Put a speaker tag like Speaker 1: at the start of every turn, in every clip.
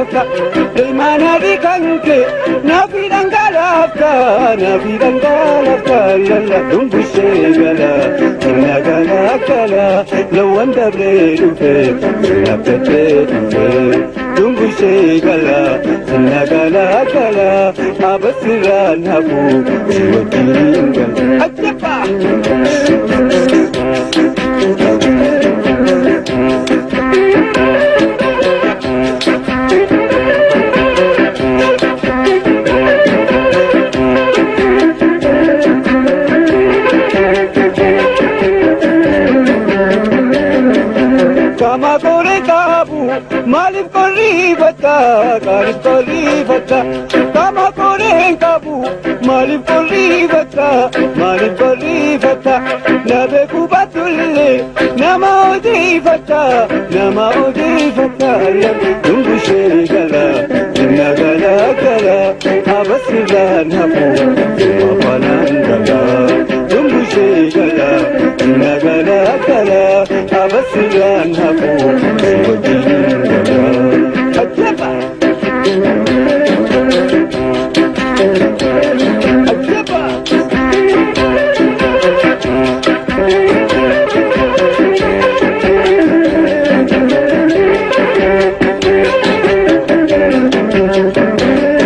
Speaker 1: dhangalafta ilmaana kanke nafi dhangalafta nafi dhangalafta lalla dumbushee gala sinna gala gala lawan dabree dhufe sinna fedhee dhufe dumbushee gala sinna gala gala abasirraan hafu si wajjin gala. Ajjabaa! Kama kore kabu maaliif qorriifata maaliif qorriifata kama kore kabu maaliif qorriifata maaliif qorriifata na beeku baatullee nama odeeffata nama odeeffata dumbushee gala sinna gala gala abasirraan hafu afaanaan gala dumbushee gala sinna gala gala abasirraan hafu si wajjin gala. Ajjaba! Ajjaba!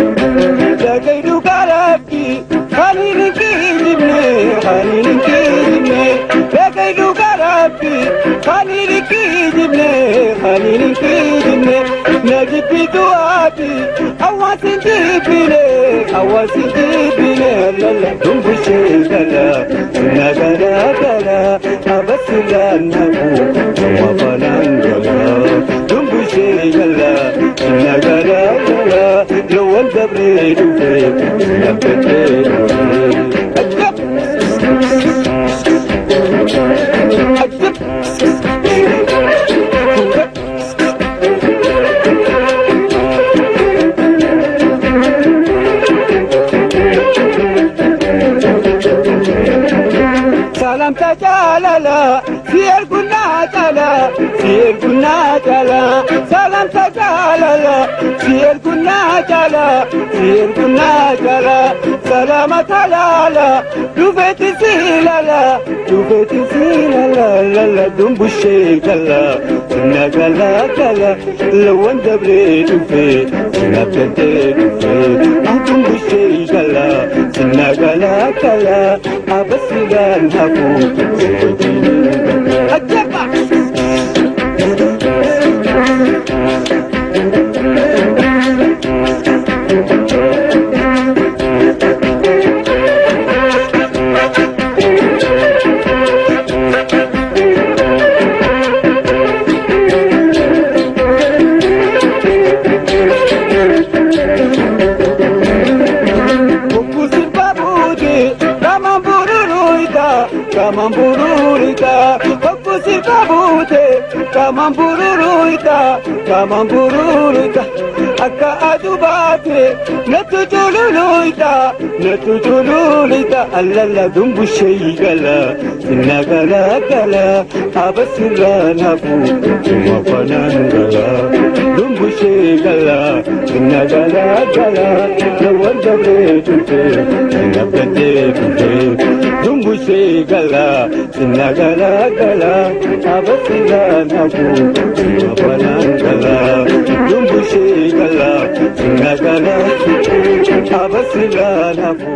Speaker 1: Dhagaydu garabbi kan hin kijibne kan hin kijibne dhagaydu garabbi kan hin kijibne kan hin kijibne na jibbitu ati hawaasin jibbine hawaasin jibbine lalla dumbushee gala sinna gala gala abasirraan hafu nama banaan gala dumbushee gala sinna gala gala lawan dabree dhufe sinna fedhee dhufe. Ajab! Ajab! Salamta jaalala si ergunaa cala si ergunaa cala salamta jaalala si ergunaa cala si ergunaa cala salamata laala dhufeeti si lala dhufeeti si lala lala dumbushee gala sinna gala gala lawan dabree dhufe sinna fedhee dhufe dumbushee gala sinna gala gala abasirraan hafu si wajjin gala. Ajjaba! Kukusin babuti, kamambururuita, kamambururuita. Kukusin babuti, kamambururuita, kamambururuita. Akka aduu baate, natu cululuita, natu cululuita. Allalla dumbushee gala, sinna gala gala, abasirraan hafu, uma fanaan gala. Dumbushee gala, sinna gala gala, lawan dabree dhufe, sinna fedhee dhufe. Dumbushee gala, sinna gala gala, abasirraan hafu, uma fanaan gala. Dumbushee gala, sinna gala, abasirraan hafu.